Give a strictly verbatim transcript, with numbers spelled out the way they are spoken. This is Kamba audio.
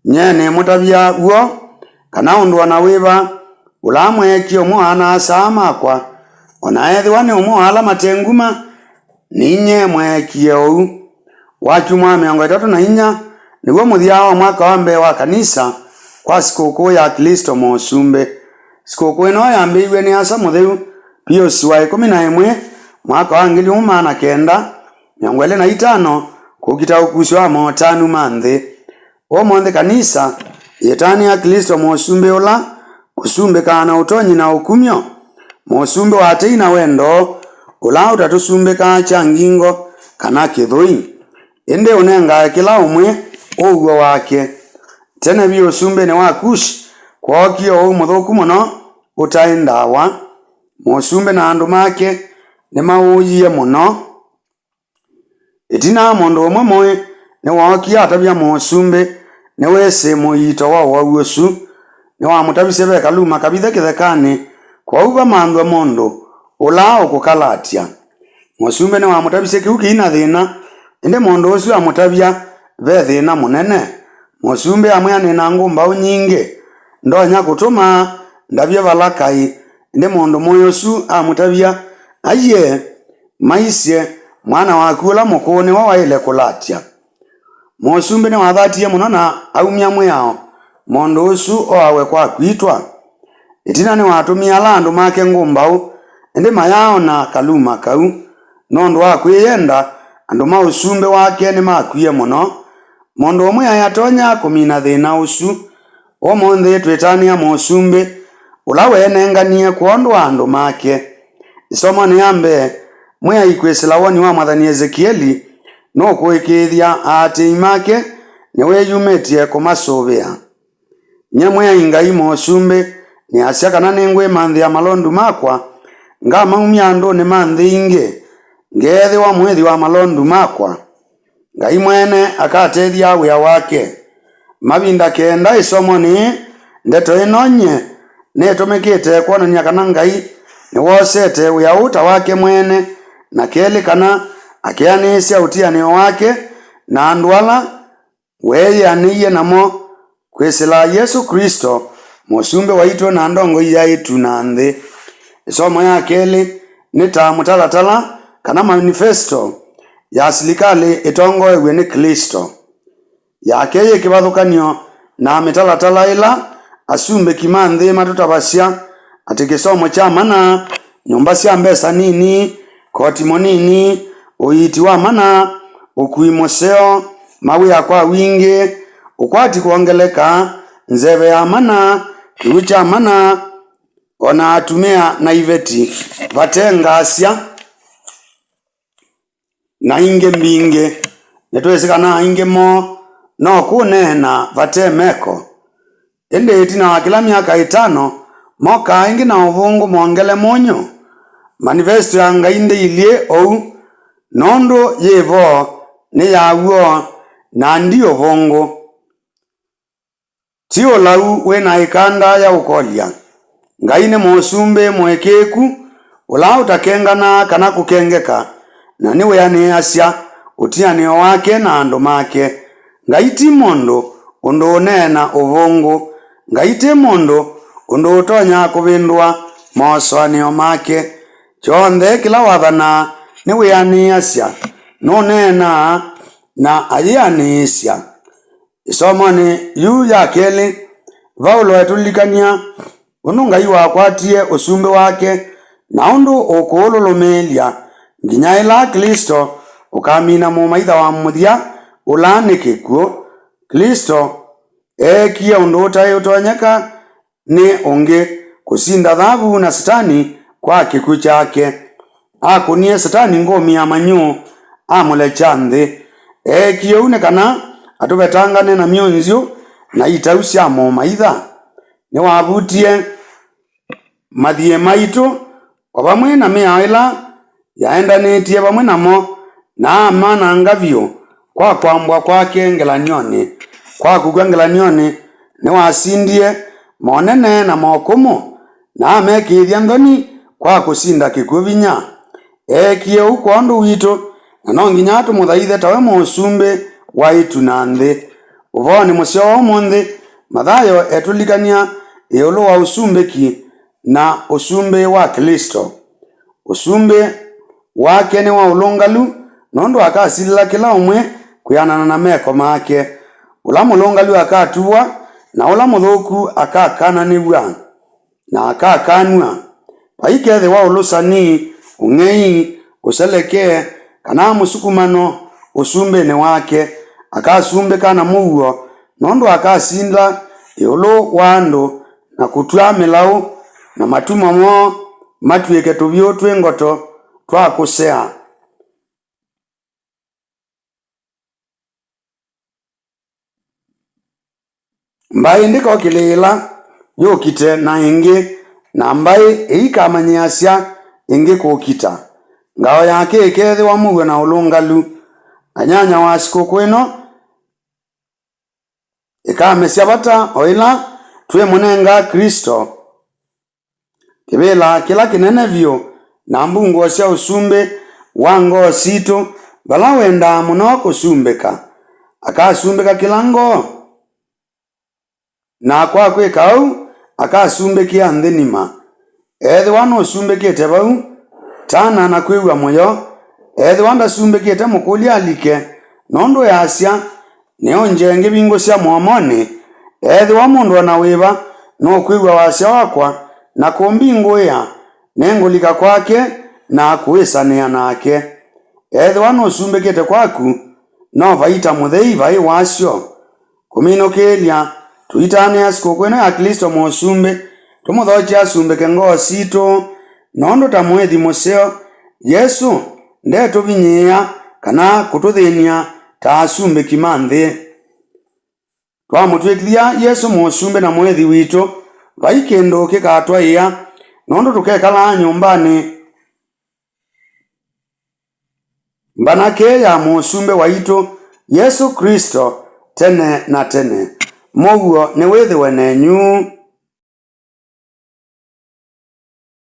Nyie nĩmũtavya w'o, kana ũndũ o na wĩva ũla mweekie ũmwe wa ana-a-asa aa makwa, o na ethĩwa nĩ ũmwe wa ala mate nguma, ninyie mweekie ũu. Wakyumwa wa mĩongo ĩtatũ na inya nĩw'o mũthya wa mwaka wa mbee wa kanisa kwa sikũkũ ya Klĩsto Mũsumbĩ. Sikũkũ ĩno yambĩĩiw'e nĩ Asa Mũtheu Piusi wa ĩkũmi na ĩmwe mwaka wa ngili ũmwe maana kenda mĩongo ĩlĩ na itano kũkita ũkusyo wa motanu ma nthĩ. Ũmũnthĩ kanisa yĩtanĩa Klĩsto Mũsumbĩ ũla ũsumbĩkaa na ũtonyi na ũkumyo, Mũsumbĩ wa tei na wendo, ũla ũtatũsumbĩkaa kya ngingo kana kĩthũi, ĩndĩ ũnengae kĩla ũmwe ũw'o wake. Tene vyũ ũsumbĩnĩ wa Kush kwookie ũwau mũthũku mũno ũtaĩ ndawa. Mũsumbĩ na andũ make nĩmaũũyie mũno. Ĩtina mũndũ ũmwe mũĩ nĩwookie atavya mũsumbĩ nĩwĩsĩ mũiito wa ũwau ũsu. Nĩwamũtavisye ve kaluma kavithe kĩthekanĩ, kwoou vamanthwe mũndũ ũla ũkũkalatya. Mũsumbĩ nĩwamũtavisye kĩu kĩi na thĩna, ĩndĩ mũndũ ũsu amũtavya ve thĩna mũnene. Mũsumbĩ amwĩa, "Nĩ na ngũmbaũ nyingĩ, ndonya kũtũma ndavye vala kaĩ." Ĩndĩ mũndũ mũĩ ũsu amũtavya, "Aiee, maisye, mwana waku ũla mũkũũ nĩwe waĩle kũlatya." Mũsumbĩ nĩwathatie mũno na aumya mwĩao mũndũ ũsu oawe kwa kwitwa. Ĩtina nĩwatũmie ala andũ make ngũmbaũ, ĩndĩ mayaaona kaluma kau. Nũndũ wa kwĩyenda, andũ ma ũsumbĩ wake nĩmakwie mũno. Mũndũ ũmwe aĩ atonya kũmina thĩna ũsu. Ũmũnthĩ twĩtanĩa mũsumbĩ ũla weenenganie kwondũ wa andũ make. Ĩsomonĩ ya mbee, Mwĩai kwĩsĩla woni wa mwathani Ezekieli nũkũĩkĩĩthya aatĩĩi make nĩwĩyumĩtye kũmasũvĩa. Nyie Mwĩai Ngai Mũsumbĩ nĩasya kana nĩngwĩmanthĩa malondu makwa, ngamaumya andũnĩ ma nthĩ ingĩ, ngeethĩwa mũĩthi wa malondu makwa. Ngai mwene akatethya wĩa wake. Mavinda kenda ĩsomonĩ yĩĩ, ndeto ĩno nyie nĩtũmĩkĩte kwonany'a kana Ngai nĩwosete wĩa ũũ ta wake mwene, na kelĩ kana akeanĩĩsya ũtianĩo wake na andũ ala weeyĩanĩie namo kwĩsĩla Yesũ Klĩsto, Mũsumbĩ waitũ na ndongoi ya ĩtu na nthĩ. Ĩsomo ya kelĩ nĩ ta mũtalatala kana manifesto ya silikalĩ ĩtongoew'e nĩ Klĩsto. Yake yĩ kĩvathũkany'o na mĩtalatala ĩla asumbĩki ma nthĩ matũtavasya, atĩ kĩsomo kya mana, nyũmba sya mbesa nini, koti mũnini, ũiiti wa mana, ũkui mũseo, mawĩa kwa wingĩ, ũkwati kwongeleka, nzeve ya mana, kĩw'ũ kya mana, o na atumĩa na iveti vate ngasya, na ingĩ mbingĩ. Nĩtwĩsĩ kana aingĩ moo no kũneena vate meko. Ĩndĩ ĩtina wa kĩla myaka ĩtano, mokaa ĩngĩ na ũvũngũ mongele mũnyũ. Manifesto ya Ngai ndĩilyĩ ũu, nũndũ yĩ vo nĩ ya w'o na ndi ũvũngũ. Ti ũlau wĩ na ĩkanda ya ũkolya. Ngai nĩ mũsumbĩ mũĩkĩĩku, ũla ũtakenganaa kana kũkengeka, na nĩwĩanĩasya ũtianĩo wake na andũ make. Ngai ti mũndũ ũndũ ũneena ũvũngũ. Ngai ti mũndũ ũndũ ũtonya kũvĩndũa mosũanĩo make. Kyonthe kĩla wathanaa nĩwĩanĩasya, nũneenaa, na ayĩanĩĩsya. Ĩsomonĩ yu ya kelĩ, Vaulo etũlilikany'a ũndũ Ngai wakwatie ũsumbĩ wake na ũndũ ũkũũlũlũmĩĩlya nginya ĩla Klĩsto ũkamina mũmaitha wa mũthya, ũla nĩ kĩkw'ũ. Klĩsto eekie ũndũ ũtaĩ ũtonyeka nĩ ũngĩ kũsinda thavu na Satani kwa kĩkw'ũ kyake. Akũnie Satani ngũmi ya manyũ, amũlekya nthĩ. Eekie ũu nĩ kana atũvetangane na myũnzyũ na itau sya mũmaitha. Nĩwavutie mathiĩ maitũ, o vamwe na mĩao ĩla yaendanĩtye vamwe namo, na amananga vyũ kwa kwambwa kwake ngelany'onĩ. Kwa kũkw'a ngelany'onĩ, nĩwasindie monene na mokũmũ, na amekĩĩthya nthoni kwa kũsinda kĩkw'ũ vinya. Eekie ũu kwondũ witũ, na no nginya tũmũthaithe tawe mũsumbĩ wa ĩtu na nthĩ. Ũvoonĩ mũseo wa ũmũnthĩ, Mathayo etũlikany'a ĩũlũ wa ũsumbĩki na ũsumbĩ wa Klĩsto. Ũsumbĩ wake nĩ wa ũlũngalu, nũndũ akasilĩla kĩla ũmwe kwĩanana na meko make. Ũla mũlũngalu akatuvwa, na ũla mũthũku akakananĩw'a na akakanw'a. Vaikethĩwa ũlũsani, ũng'ei, ũseleke, kana mũsukumano ũsumbĩnĩ wake. Akasumbĩka na mũuo, nũndũ akasinda ĩũlũ wa andũ na kũtw'a mĩlaũ, na matumo moo matw'ĩke tũvyũ twĩ ngoto twa kũsea. Mbaĩ ndĩkokĩlĩĩla yũkite na ĩngĩ, na mbaĩ ĩikamanyĩasya ĩngĩ kũkita. Ngao yake ĩkeethĩwa mũuo na ũlũngalu. Anyanya wa sikũkũ ĩno ĩkamesya vata o ĩla twĩmũnenga Klĩsto kĩvĩla kĩla kĩnene vyũ na mbungũo sya ũsumbĩ wa ngoo sitũ, vala wendaa mũno kũsumbĩka. Akasumbĩka kĩla ngoo, na kwa kwĩka ũu, akasumbĩkĩa nthĩ nima. Ethĩwa nũsumbĩkĩte vau, tana na kwĩw'a mũyo. Ethĩwa ndasumbĩkĩte, mũkũlye alike, nũndũ easya, nĩũngye ngĩvingũsya mũomonĩ. Ethĩwa mũndũ o na wĩva nũkwĩw'a wasya wakwa na kũmbingũĩa, nĩngũlika kwake na kũĩsanĩa nake. Ethĩwa nũsumbĩkĩte kwaku, no vai ta mũthei vai wasyo. Kũminũkĩĩlya, tũitanĩa sikũkũ ĩno ya Klĩsto Mũsumbĩ, tũmũthokye asumbĩke ngoo sitũ, nũndũ ta mũĩthi mũseo, Yesũ ndetũvinyĩĩa kana kũtũthĩny'a ta asumbĩki ma nthĩ. Twamũtw'ĩkĩthya Yesũ Mũsumbĩ na Mũĩthi witũ, vai kĩndũ kĩkatwaĩa, nũndũ tũkekalaa nyũmbanĩ mbanakĩe ya Mũsumbĩ waitũ, Yesũ Klĩsto, tene na tene. Mũuo nĩwĩthĩwe nenyu.